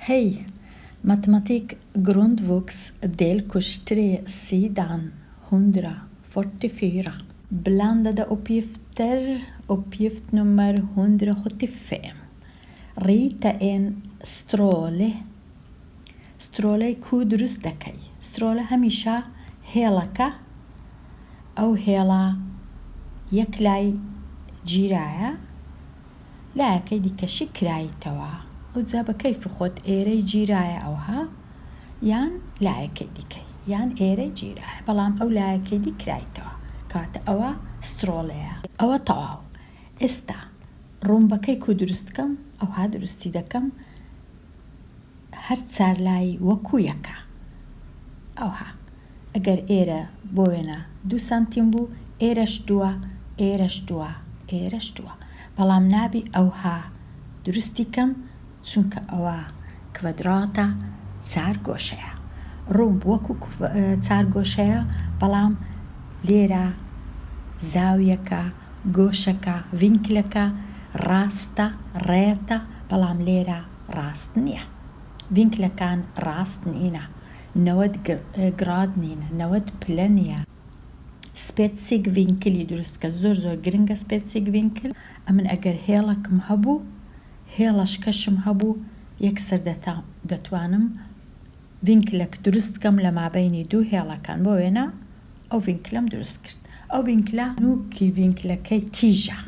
Hej! Matematik grundvux delkurs 3 sidan 144. Blandade uppgifter, uppgift nummer 175. Rita en stråle. Strålەی کوو دروست دەکەی؟ Stråle هەمیشە هێڵەکە ئەو هێڵە یەک لای گیرایە لایەکەی دیکەشی کرایتەوە ئەوجا بە کەیفی خۆت ئێرەی گیرایە ئەوها یان لایەکەی دیکەی یان ئێرەی گیرایە بەڵام ئەو لایەکەی دی کرایتەوە کەواتە ئەوە stråle یە. ئەوە تەواو ئێستا ڕومبەکەی کو دروست کەم ئەوها دروستی دەکەم هەر چارلای وەکو یەکە ئەوها ئەگەر ئێرە بۆ وێنە دوو سانتیم بوو ئێرەش دووە ئێرەش دووە ئێرەش دووە بەڵام نابی ئەوها دروستی کەم چونکە ئەوە kvadrat ە چار گۆشەیە ڕومب وەکو چار گۆشەیە بەڵام لێرە زاویەکە گۆشەکە vinkel ەکە ڕاستە rät ە بەڵام لێرە ڕاست نییە vinkel ەکان ڕاست نینە 90 grad نینە 90 پلە نییە. Spetsig vinkel ی دروست کە زۆر زۆر گرنگە spetsig vinkel. ئەمن ئەگەر هێڵەکم هەبوو هێڵەشکەشم هەبوو یەکسەر دەتوانم vinkel ەک دروست کەم لە مابەینی دوو هێڵەکان بۆ وێنە ئەو vinkel ەم دروست کرد ئەو vinkel ە نوکی vinkel ەکەی تیژە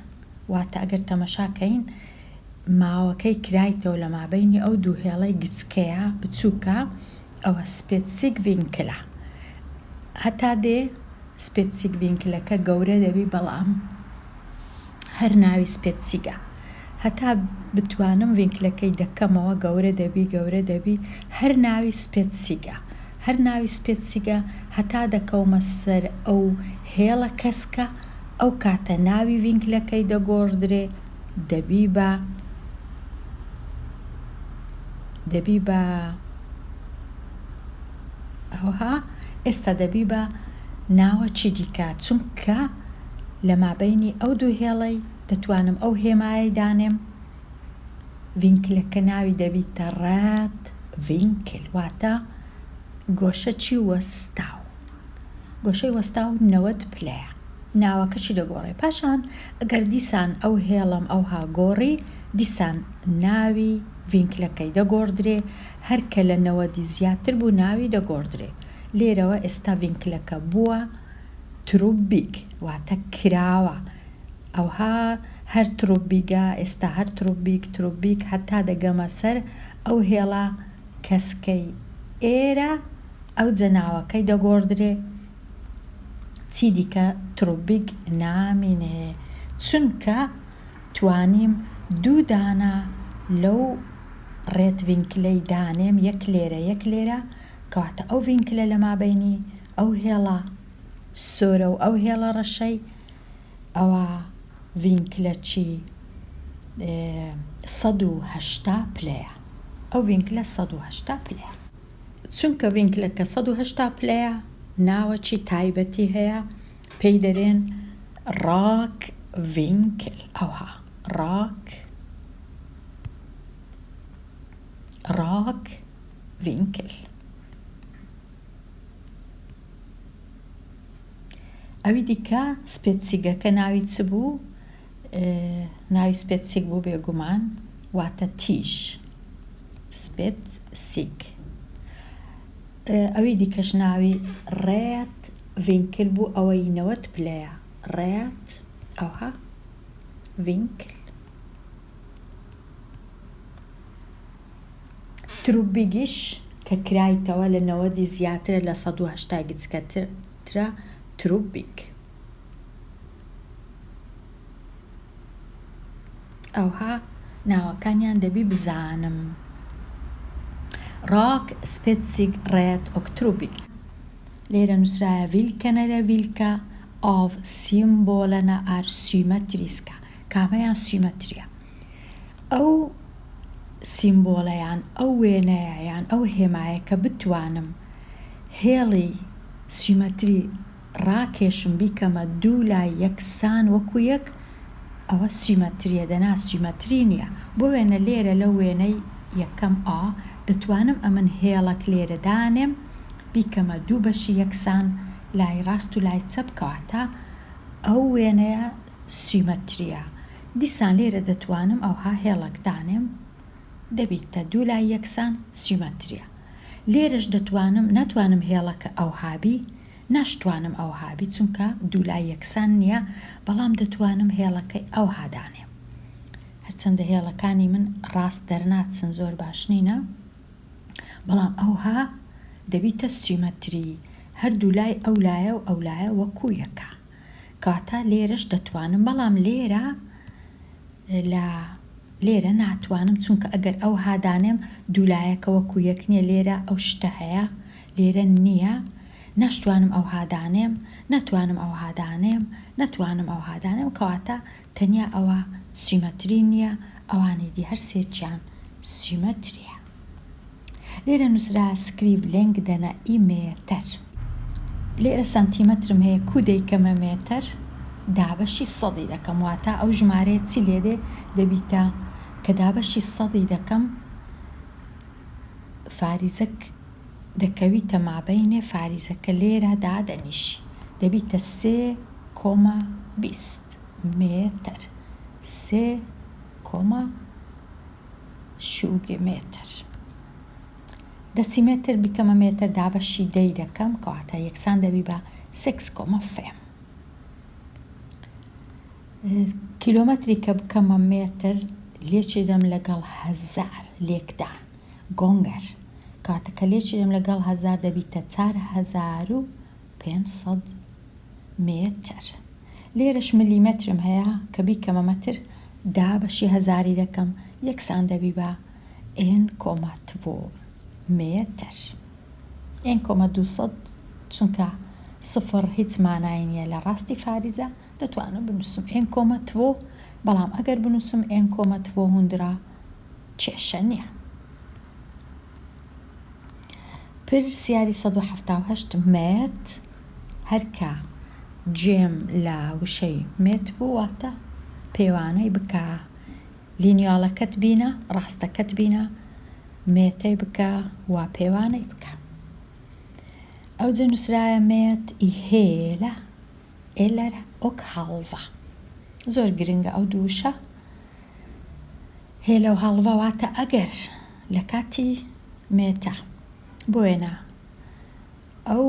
واتە ئەگەر تەمەشا کەین ماوەکەی کرایتەوە لە مابەینی ئەو دوو هێڵەی گچکەیە بچووکە ئەوە spetsig vinkel ە هەتا دێ spetsig vinkel ەکە گەورە دەبی بەڵام هەر ناوی spetsig ە هەتا بتوانم vinkel ەکەی دەکەمەوە گەورە دەبی گەورە دەبی هەر ناوی spetsig ە هەر ناوی spetsig ە هەتا دەکەومە سەر ئەو هێڵە کەسکە ئەو کاتە ناوی vinkel ەکەی دەگۆڕدرێ دەبی بە دەبی بە ئەوها ئێستا دەبی بە ناوەکی دیکە چونکە لە مابەینی ئەو دوو هێڵەی دەتوانم ئەو هێمایەی دانێم vinkel ەکە ناوی دەبیتە rät vinkel واتە گۆشەکی وەستاو گۆشەی وەستاو 90 پلەیە ناوەکەشی دەگۆڕێ پاشان ئەگەر دیسان ئەو هێڵەم ئەوها گۆڕی دیسان ناوی vinkel ەکەی دەگۆڕدرێ هەر کە لە نەوەدی زیاتر بوو ناوی دەگۆڕدرێ لێرەوە ئێستا vinkel ەکە بووە trubbig واتە کراوە ئەوها هەر trubbig ە ئێستا هەر trubbig trubbig هەتا دەگەمە سەر ئەو هێڵە کەسکەی ئێرە ئەو جەناوەکەی دەگۆڕدرێ چی دیکە trubbig نامینێ چونکە توانیم دوو دانە لەو rät vinkel ەی دانێم یەک لێرە یەک لێرە کەواتە ئەو vinkel ە لە مابەینی ئەو هێڵە سۆرە و ئەو هێڵە ڕەشەی ئەوە vinkel ەکی 180 پلەیە ئەو vinkel ە 180 پلەیە چونکە vinkel ەکە 180 پلەیە ناوەکی تایبەتی هەیە پێی دەرێن rak vinkel ئەوها rak rak vinkel ئەوی دیکە spetsig ەکە ناوی چ بوو؟ ناوی spetsig بوو بێگومان واتە تیژ spetsig ئەوی دیکەش ناوی rät vinkel بوو ئەوەی 90 پلەیە rät ئەوها vinkel trubbig یش کە کرایتەوە لە نەوەدی زیاترە لە 180 گچکەترە trubbig ئەوها ناوەکانیان دەبی بزانم rak spetsig rät och trubbig لێرە نووسرایە vilken eller vilka av symbolerna är symmetriska کامەیان سیمەتریە ئەو symbol ەیان ئەو وێنەیە یان ئەو هێمایە کە بتوانم هێڵی سیمەتری ڕاکێشم بیکەمە دوو لای یەکسان وەکو یەک ئەوە سیمەتریە دەنا سیمەتری نییە بۆ وێنە لێرە لەو وێنەی یەکەم ئا دەتوانم ئەمن هێڵەک لێرە دانێم بیکەمە دوو بەشی یەکسان لای ڕاست و لای چەپ کەواتە ئەو وێنەیە سیمەتریە دیسان لێرە دەتوانم ئەوها هێڵەک دانێم دەبیتە دوو لای یەکسان سیمەتریە لێرەش دەتوانم ناتوانم هێڵەکە ئەوها بی ناشتوانم ئەوها بی چونکە دوو لای یەکسان نیە بەڵام دەتوانم هێڵەکەی ئەوها دانێم هەرچەندە هێڵەکانی من ڕاست دەرناچن زۆر باش نینە بەڵام ئەوها دەبیتە سیمەتری هەردوو لای ئەو لایە و ئەو لایە وەکو یەکە کەواتە لێرەش دەتوانم بەڵام لێرە لە لێرە ناتوانم چونکە ئەگەر ئەوها دانێم دوو لایەکە وەکو یەک نیە لێرە ئەو شتە هەیە لێرە نیە ناشتوانم ئەوها دانێم ناتوانم ئەوها دانێم ناتوانم ئەوها دانێم کەواتە تەنیا ئەوە سیمەتری نیە ئەوانی دی هەر سێکیان سیمەتریە. لێرە نوسرا skriv längderna i meter. لێرە سانتیمەترم هەیە کو دەیکەمە مێتەر دابەشی سەدی دەکەم واتا ئەو ژمارەیە چی لێدێ دەبیتە کە دابەشی سەدی دەکەم فاریزەک دەکەویتە مابەینێ فاریزەکە لێرە دادەنیشی دەبیتە سێ کۆما 20 مێتەر سێ کۆما tjugo مێتەر. دەسیمێتر بیکەمە مێتەر دابەشی دەی دەکەم کەواتە یەکسان دەبی بە sex komma fem. کیلۆمەتری کە بکەمە مێتر لێکی دەم لەگەڵ هەزار لێکدان gånger کاتە کە لێکی دەم لەگەڵ هەزار دەبیتە 4500 مێتر. لێرەش ملیمەترم هەیە کە بیکەمە مەتر دابەشی هەزاری دەکەم یەکسان دەبی بە en komma två مێتر. en komma 200 چونکە سفر هیچ مانای نییە لە ڕاستی فاریزە دەتوانم بنووسم en komma två بەڵام ئەگەر بنووسم en komma två hundra کێشە نییە. پرسیاری 178 mät هەرکە جێم لە وشەی mät بوو واتە پێوانەی بکە لینیاڵەکەت بینە ڕاستەکەت بینە مێتەی بکە و پێوانەی بکە. ئەوجە نووسرایە mät i hela eller och halva. زۆر گرنگە ئەو دوو وشە hela و halva واتە ئەگەر لە کاتی mäta بۆ وێنە ئەو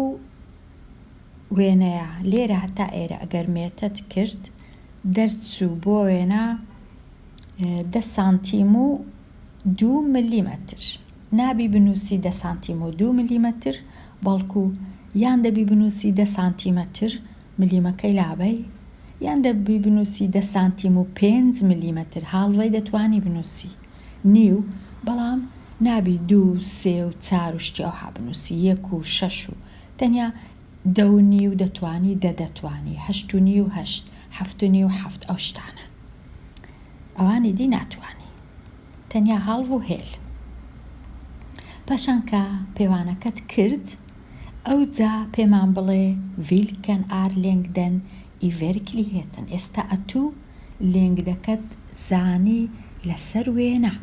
وێنەیە لێرە هەتا ئێرە ئەگەر مێتەت کرد دەرچوو بۆ وێنە دە سانتیم و دوو ملیمەتر نابی بنووسی دە سانتیم و دوو ملیمەتر بەڵکو یان دەبی بنووسی دە سانتیمەتر ملیمەکەی لابەی یان دەبی بنووسی دە سانتیم و پێنج ملیمەتر halva ی دەتوانی بنووسی نیو بەڵام نابی دوو سێ و چار و شتی ئەوها بنووسی یەک و شەش و تەنیا دە و نیو دەتوانی دە دەتوانی هەشت و نیو هەشت حەفت و نیو حەفت ئەو شتانە ئەوانی دی ناتوانی تەنیا halv و hel. پاشان کە پێوانەکەت کرد ئەوجا پێمان بڵێ vilken är längden i verkligheten ئێستا ئەتوو längd ەکەت زانی لەسەر وێنە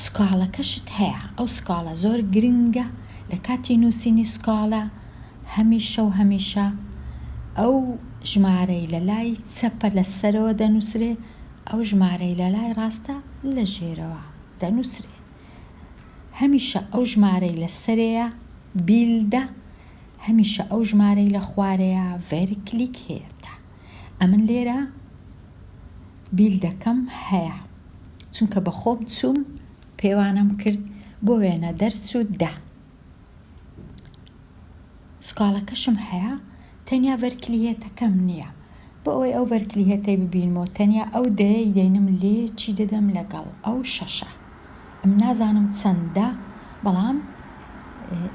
skala کەشت هەیە ئەو skala زۆر گرنگە لە کاتی نووسینی skala هەمیشە و هەمیشە ئەو ژمارەی لە لای چەپە لە سەرەوە دەنووسرێ ئەو ژمارەی لە لای ڕاستە لە ژێرەوە دەنووسرێ هەمیشە ئەو ژمارەی لە سەرەیە bild ە هەمیشە ئەو ژمارەی لە خوارەیە verklighet ە ئەمن لێرە bild ەکەم هەیە چونکە بە خۆم چووم پێوانەم کرد بۆ وێنە دەرچوو دە skala کەشم هەیە تەنیا verklighet ەکەم نییە بۆ ئەوەی ئەو verklighet ەی ببینمەوە تەنیا ئەو دەیەی دەینم لێکی دەدەم لەگەڵ ئەو شەشە ئەم نازانم چەندە بەڵام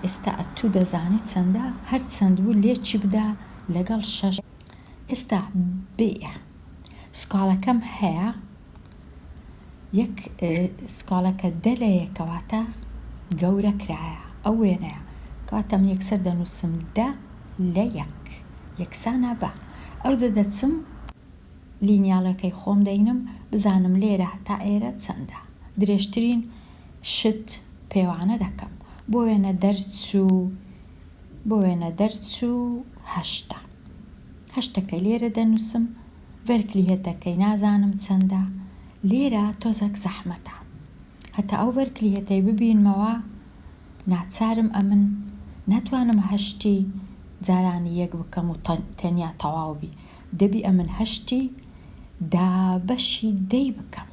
ئێستا ئەتوو دەزانی چەندە هەر چەند بوو لێکی بدە لەگەڵ شەش ئێستا بێ skala کەم هەیە یەک skala کە دە لە یەکەواتە گەورە کرایە ئەو وێنەیە کەواتە من یەکسەر دەنووسم دە لە یەک یەکسانە بە ئەوجە دەچم لینیاڵەکەی خۆم دەینم بزانم لێرە تا ئێرە چەندە درێژترین. شت پێوانە دەکەم. بۆ وێنە دەرچوو، بۆ وێنە دەرچوو هەشتە. هەشتەکەی لێرە دەنووسم، verklighet ەکەی نازانم چەندە. لێرە تۆزەک زەحمەتە. هەتا ئەو verklighet ەی ببینمەوە ناچارم ئەمن ناتوانم هەشتی جارانی یەک بکەم و تەنیا تەواو بی. دەبی ئەمن هەشتی دابەشی دەی بکەم.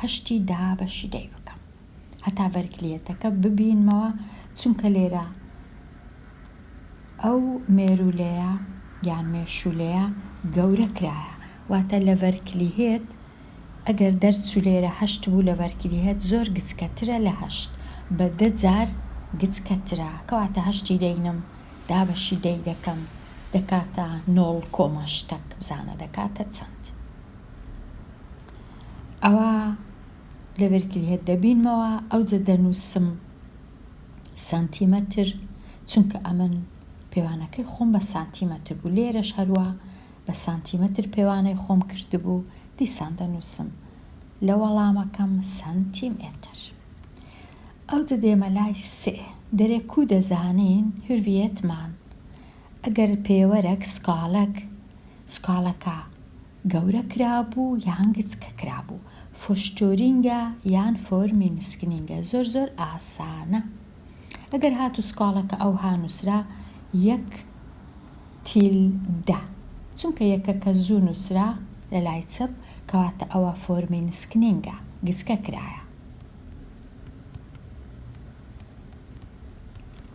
هەشتی دابەشی دەی بکەم. هەتا verklighet ەکە ببینمەوە چونکە لێرە ئەو مێروولەیە یان مێشوولەیە گەورە کرایە واتە لە verklighet ئەگەر دەرچوو لێرە هەشت بوو لە verklighet زۆر گچکەترە لە هەشت بە دە جار گچکەترە کەواتە هەشتی دەینم دابەشی دەی دەکەم دەکاتە noll komma شتەک بزانە دەکاتە چەند ئەوە لە verklighet دەبینمەوە ئەوجە دەنووسم سانتیمەتر چونکە ئەمن پێوانەکەی خۆم بە سانتیمەتر بوو لێرەش هەروا بە سانتیمەتر پێوانەی خۆم کردبوو دیسان دەنووسم لە وەڵامەکەم سانتیمێتر. ئەوجە دێمە لای سێ دەرێ کوو دەزانین hur vet man ئەگەر پێوەرەک skala ک skala کە گەورە کرابوو یان گچکە کرابوو förstoring ە یان förminskning ە زۆر زۆر ئاسانە ئەگەر هاتوو skala کە ئەوها نووسرا یەک till دە چونکە یەکەکە زوو نووسرا لە لای چەپ کەواتە ئەوە förminskning ە گچکە کرایە.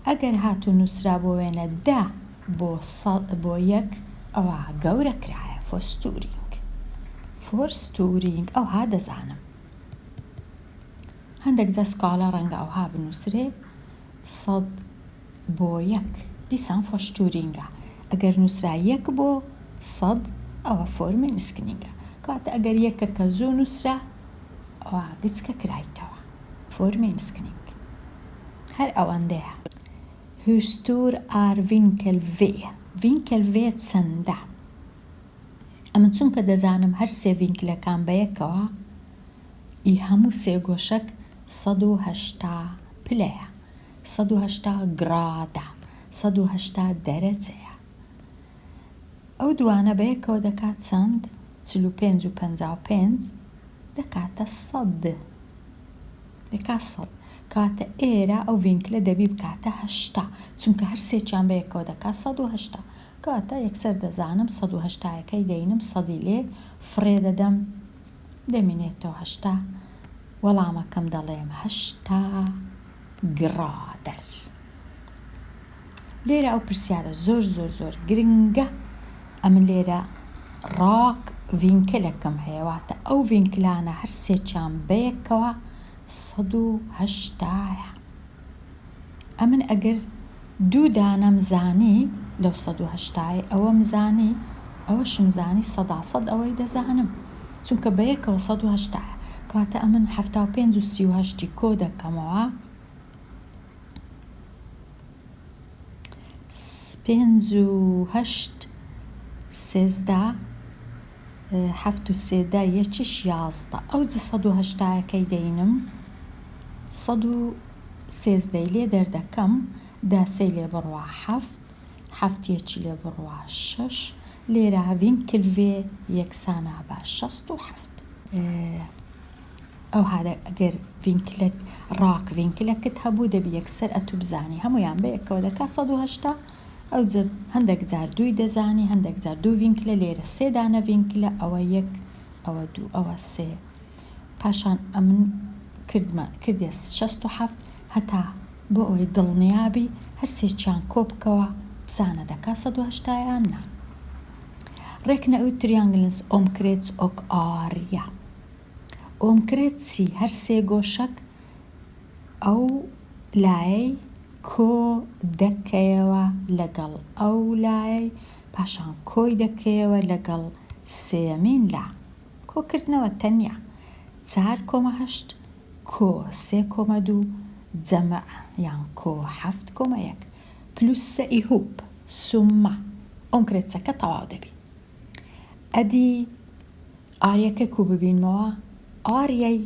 ئەگەر هاتوو نووسرا بۆ وێنە دە بۆ سە بۆ یەک ئەوا گەورە کرایە förstoring förstoring ئەوها دەزانم. هەندێک جار skala ڕەنگە ئەوها بنووسرێ سەد بۆ یەک دیسان förstoring ە ئەگەر نووسرا یەک بۆ سەد ئەوە förminskning ە کەواتە ئەگەر یەکەکە زوو نووسرا ئەوا گچکە کرایتەوە förminskning هەر ئەوەندەیە. Hur stor är vinkel V؟ Vinkel V چەندە؟ ئەمن چونکە دەزانم هەر سێ vinkel ەکان بەیەکەوە ئی هەموو سێگۆشەک 180 پلەیە، 180 گڕادە، 180 دەرەجەیە. ئەو دووانە بەیەکەوە دەکات چەند؟ 45 و 55 دەکاتە سەد. دەکات سەد. کەواتە ئێرە ئەو vinkel ە دەبی بکاتە هەشتا، چونکە هەر سێکیان بەیەکەوە دەکات 180. کەواتە یەکسەر دەزانم سەد و هەشتایەکەی دەینم سەدی لێ فڕێ دەدەم دەمینێتەوە هەشتا. وەڵامەکەم دەڵێم هەشتا grader. لێرە ئەو پرسیارە زۆر زۆر زۆر گرنگە. ئەمن لێرە rak vinkel ەکەم هەیە، واتە ئەو vinkel انە هەر سێکیان بەیەکەوە سەد و هەشتایە. ئەمن ئەگەر دوو دانەم زانی لەو سەد و هەشتایەی ئەوەم زانی ئەوەشم زانی سەدا سەد ئەوەی دەزانم چونکە بەیەکەوە سەد و هەشتایە. کەواتە ئەمن حەفتا و پێنج و سی و هەشتی کۆ دەکەمەوە پێنج و هەشت سێزدە حەفت و سێ دە یەکیش یازدە. ئەوجە سەد و هەشتایەکەی دەینم سەد و سێزدەی لێ دەردەکەم دە سێی لێ بڕوا حەفت حەفت یەکی لێ بڕوا شەش لێرە vinkel V یەکسانە بە 67. ئەوها ئەگەر vinkel ەک rak vinkel ەکت هەبوو دەبی یەکسەر ئەتوو بزانی هەموویان بەیەکەوە دەکا 180. ئەوجە هەندێک جار دووی دەزانی هەندێک جار دوو vinkel ە لێرە سێ دانە vinkel ە ئەوە یەک ئەوە دوو ئەوە سێ. پاشان ئەمن کردمە کردێ 67 هەتا بۆ ئەوەی دڵنیابی هەر سێکیان کۆ بکەوە بزانە دەکا 180 یان نا. Räkna ut triangelns omkrets och area. Omkrets ی هەر سێ گۆشەک ئەو لایەی کۆ دەکەیەوە لەگەڵ ئەو لایەی پاشان کۆی دەکەیەوە لەگەڵ سێیەمین لا. کۆکردنەوە تەنیا چار کۆمە هەشت کۆ سێ کۆمە دوو جەمع یان کۆ حەفت کۆمە یەک plussa ihop summa omkrets ەکە تەواو دەبی. ئەدی area کە کوو ببینمەوە area ی.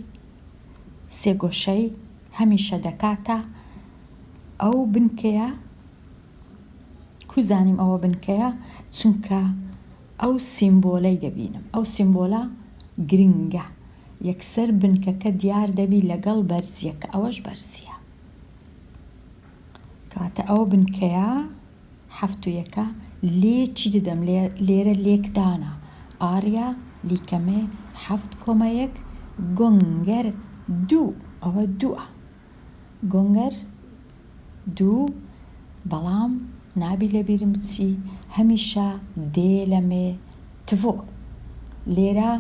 سێگۆشەی هەمیشە دەکاتە ئەو بنکەیە کو زانیم ئەوە بنکەیە چونکە ئەو سیمبۆلەی دەبینم ئەو سیمبۆلە گرنگە یەکسەر بنکەکە دیار دەبی لەگەڵ بەرزیەکە ئەوەش بەرزیە کەواتە ئەوە بنکەیە حەفت و یەکە لێکی دەدەم لێرە لێکدانە area lika med حەفت komma یەک gånger دوو ئەوە دووە gånger دوو بەڵام نابی لەبیرم بچی هەمیشە dela med två لێرە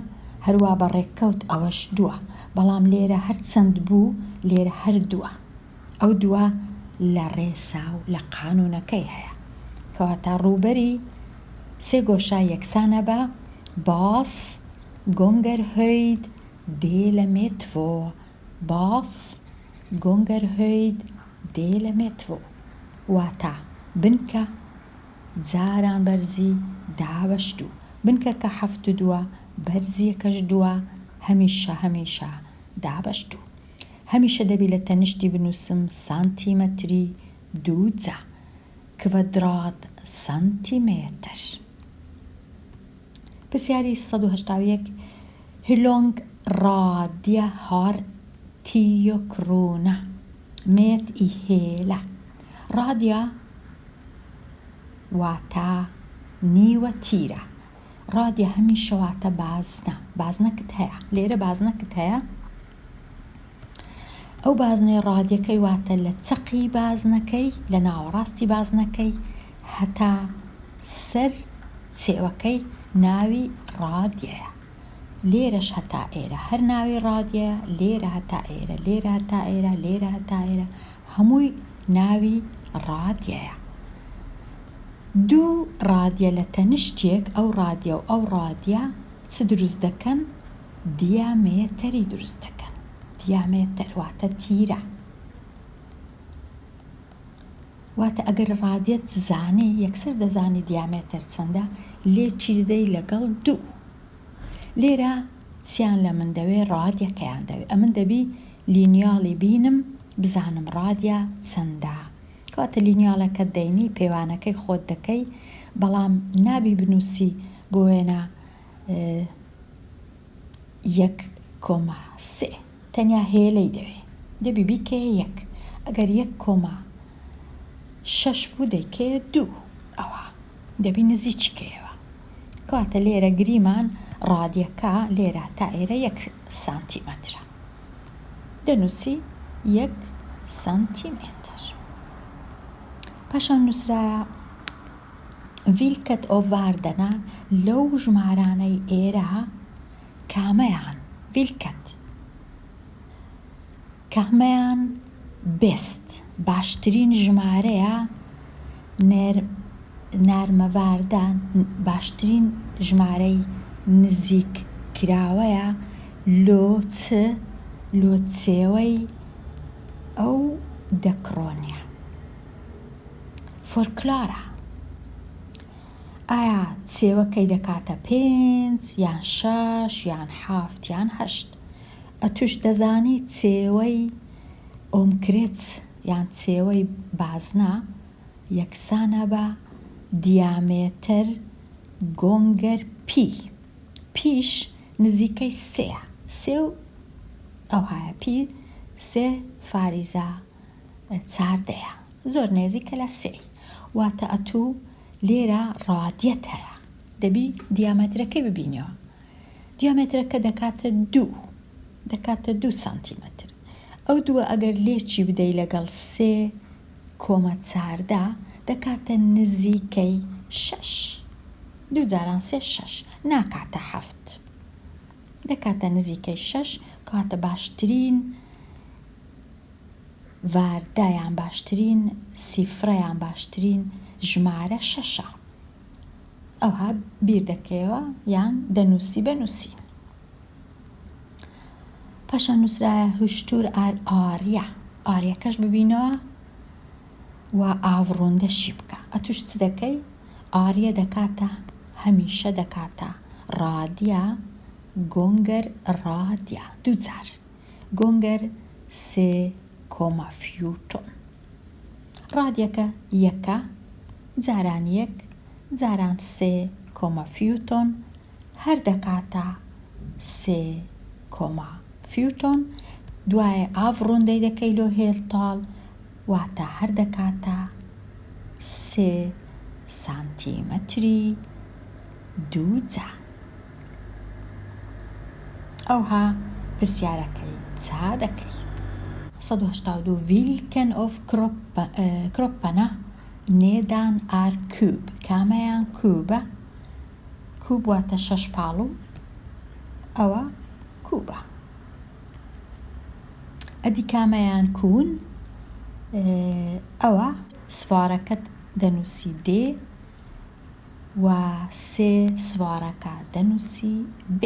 هەروا بە ڕێککەوت ئەوەش دووە بەڵام لێرە هەرچەند بوو لێرە هەر دووە ئەو دووە لە ڕێسا و لە قانوونەکەی هەیە. کەواتە ڕووبەری سێگۆشە یەکسانە بە bas gånger höjd dela med två bas gånger höjd dela med två واتە بنکە جاران بەرزی دابەش دوو. بنکەکە حەفت و دووە بەرزییەکەش دووە هەمیشە هەمیشە دابەش دوو. هەمیشە دەبی لە تەنیشتی بنووسم سانتیمەتری دووجا، kvadratcentimeter. پرسیاری 181 Hur lång radie har tiokrona mät i hela radie واتە نیوە تیرە radie هەمیشە واتە بازنە بازنەکت هەیە لێرە بازنەکت هەیە ئەو بازنەی radie کەی واتە لە چەقی بازنەکەی لە ناوەڕاستی بازنەکەی هەتا سەر چێوەکەی ناوی radie یە لێرەش هەتا ئێرە هەر ناوی radie یە لێرە هەتا ئێرە لێرە هەتا ئێرە لێرە هەتا ئێرە هەمووی ناوی radie یە دوو radie لە تەنیشتێک ئەو radie و ئەو radie چ دروست دەکەن diameter ی دروست دەکەن diameter واتە تیرە واتە ئەگەر radie ت زانی یەکسەر دەزانی diameter چەندە لێکی دەدەی لەگەڵ دوو لێرە چیان لە من دەوێ radie کەیان دەوێ ئەمن دەبی linjal ی بینم بزانم radie چەندە کەواتە linjal ەکەت دەینی پێوانەکەی خۆت دەکەی بەڵام نابی بنووسی بۆ وێنە یەک komma سێ تەنیا هێلەی دەوێ دەبی بیکەیە یەک ئەگەر یەک komma شەش بوو دەیکەیە دوو ئەوە دەبی نزیکی کەیەوە کەواتە لێرە گریمان radie کە لێرە تا ئێرە یەک سانتیمەترە دەنووسی یەک سانتیمەتر پاشان نووسرایە vilket av värdena لەو ژمارانەی ئێرە کامەیان vilket کامەیان bäst باشترین ژمارەیە när närmare باشترین ژمارەی نزیک کراوەیە لۆ چ لۆ چێوەی ئەو دە krona Förklara ئایا چێوەکەی دەکاتە پێنج یان شەش یان حەفت یان هەشت ئەتوش دەزانی چێوەی omkrets یان چێوەی بازنە یەکسانە بە diameter gånger pi pi ش نزیکەی سێیە سێ و ئەوهایە pi سێ فاریزە چاردەیە زۆر نێزیکە لە سێی واتە ئەتوو لێرە radie ت هەیە دەبی diameter ەکەی ببینەوە diameter ەکە دەکاتە دوو دەکاتە دوو سانتیمەتر ئەو دووە ئەگەر لێکی بدەی لەگەڵ سێ komma چاردە دەکاتە نزیکەی شەش دوو جاران سێ شەش ناکاتە حەفت دەکاتە نزیکەی شەش کەواتە باشترین värde یان باشترین siffra یان باشترین ژمارە شەشە ئەوها بیر دەکەیەوە یان دەنووسی بە نووسین پاشان نووسرایە hur stor är area area کەش ببینەوە و avrunda شی بکە ئەتوش چ دەکەی area دەکاتە هەمیشە دەکاتە radie gånger radie دوو جار. Gånger 3,14. ڕادیەکە یەکە جاران یەک جاران 3,14 هەر دەکاتە 3,14. دوایە avrunda ی دەکەی لۆ heltal واتە هەر دەکاتە سێ سانتیمەتری دووجا. ئەوها پرسیارەکەی چا دەکەی. 182 Vilken av kropparna nedan är kub کامەیان کوبە؟ کوب واتە شەش پاڵو ئەوە کوبە. ئەدی کامەیان کوون؟ ئەوە svarەکەت دەنووسی D و سێ svarەکە دەنووسی B.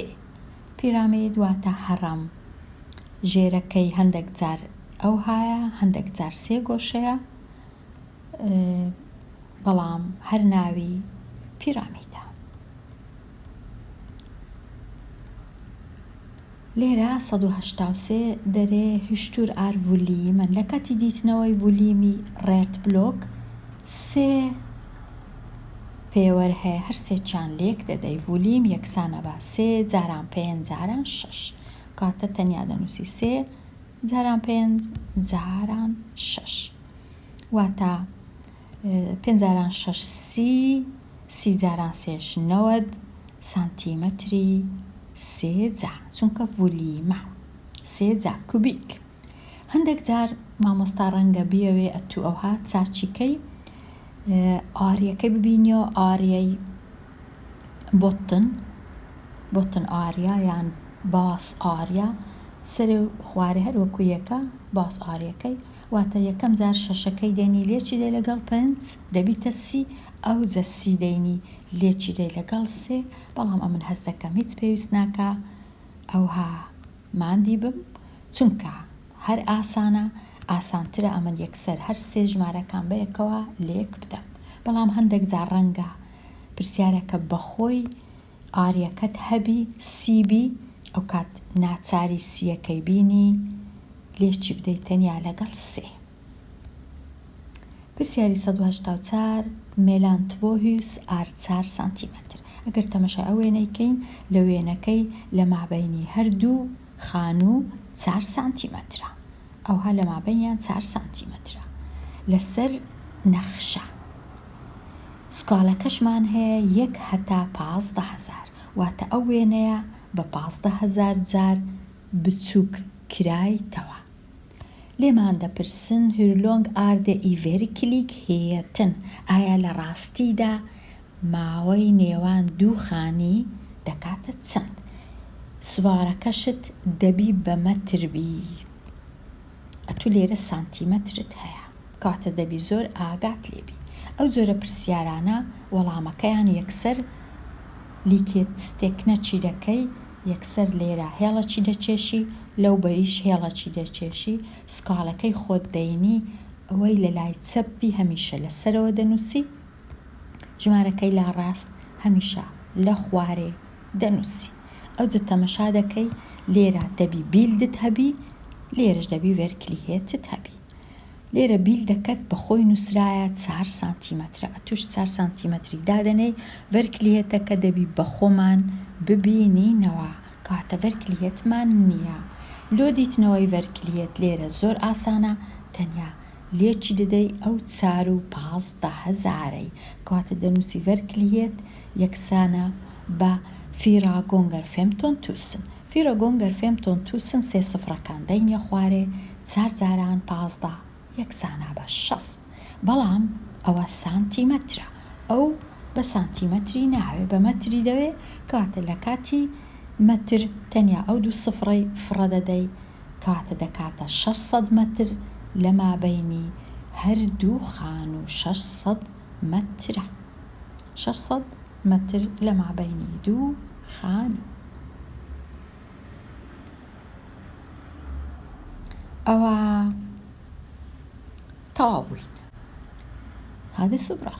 پیرامید واتە هەڕەم، ژێرەکەی هەندێک جار ئەوهایە، هەندێک جار سێ گۆشەیە، بەڵام هەر ناوی پیرامیدە. لێرە 183 دەرێ hur stor är volymen. لە کاتی دیتنەوەی volymi rät block سێ پێوەر هەیە هەر سێکیان لێک دەدەی. Volym یەکسانە بە سێ جاران پێنج جاران شەش. کاتە تەنیا دەنووسی سێ جاران پێنج جاران شەش. واتە پێنج جاران شەش سی، سی جاران سێش 90 سانتیمەتری سێجا، چونکە volyma سێجا کوبیک. هەندێک جار مامۆستا ڕەنگە بیەوێ ئەتوو ئەوها چاچیکەی ئاریەکەی ببینیەوە، ئاریەی botten، botten area یان bas area سەرێ و خوارێ هەر وەکو یەکە bas ئاریەکەی، واتە یەکەم جار شەشەکەی دێنی لێکی دەی لەگەڵ پێنج دەبیتە سی، ئەوجە سی دەینی لێکی دەی لەگەڵ سێ. بەڵام ئەمن هەست دەکەم هیچ پێویست ناکا ئەوها ماندی بم، چونکە هەر ئاسانە، ئاسانترە ئەمن یەکسەر هەر سێ ژمارەکان بەیەکەوە لێک بدەم. بەڵام هەندێک جار ڕەنگە پرسیارەکە بەخۆی ئاریەکەت هەبی سی بی، ئەوکات ناچاری سیەکەی بینی لێکی بدەی تەنیا لەگەڵ سێ. پرسیاری 184 mellan två hus är چار سانتیمەتر. ئەگەر تەمەشای ئەو وێنەی کەین لە وێنەکەی لە مابەینی هەردوو خانوو چار سانتیمەترە، ئەوها لە مابەینیان چار سانتیمەترە لەسەر نەخشە. سکاڵەکەشمان هەیە یەک هەتا 15,000، واتە ئەو وێنەیە بە 15,000 جار بچووک کرایتەوە. لێمان دەپرسن hur lång är det i verkligheten، ئایا لە ڕاستیدا ماوەی نێوان دوو خانی دەکاتە چەند؟ svarەکەشت دەبی بە مەتر بی، ئەتوو لێرە سانتیمەترت هەیە، کاتە دەبی زۆر ئاگات لێبی. ئەو جۆرە پرسیارانە وەڵامەکەیان یەکسەر likhetstecken ەچی دەکەی، یەکسەر لێرە هێڵەکی دەکێشی، لەو بەریش هێڵەکی دەکێشی، سکاڵەکەی خۆت دەینی، ئەوەی لە لای چەپ بی هەمیشە لە سەرەوە دەنووسی، ژمارەکەی لا ڕاست هەمیشە لە خوارێ دەنووسی. ئەوجە تەمەشا دەکەی لێرە دەبی bildت هەبی، لێرەش دەبی verklighetت هەبی. لێرە bildەکەت بەخۆی نووسرایە چار سانتیمەترە، ئەتوش چار سانتیمەتری دادەنێی، verklighetەکە دەبی بەخۆمان ببینینەوە، کاتە verklighetمان نییە. لۆ دیتنەوەی verklighet لێرە زۆر ئاسانە، تەنیا لێکی دەدەی ئەو چار و 15 هەزارەی، کەواتە دەنووسی verklighet یەکسانە بە fyra gånger 15 000. Fyra gånger 15 000 سێ سفرەکان دەینیە خوارێ، چار جاران 15 یەکسانە بە 60. بەڵام ئەوە سانتیمەترە، ئەو بە سانتیمەتری ناوێ بە مەتری دەوێ، کەواتە لە کاتی مەتر تەنیا ئەو دوو سفرەی فڕە دەدەی، کەواتە دەکاتە 600 مەتر لە مابەینی هەردوو خانوو، 600 مەترە، 600 مەتر لە مابەینی دوو خانوو. ئەوە تەواو بووین. Ha det så bra.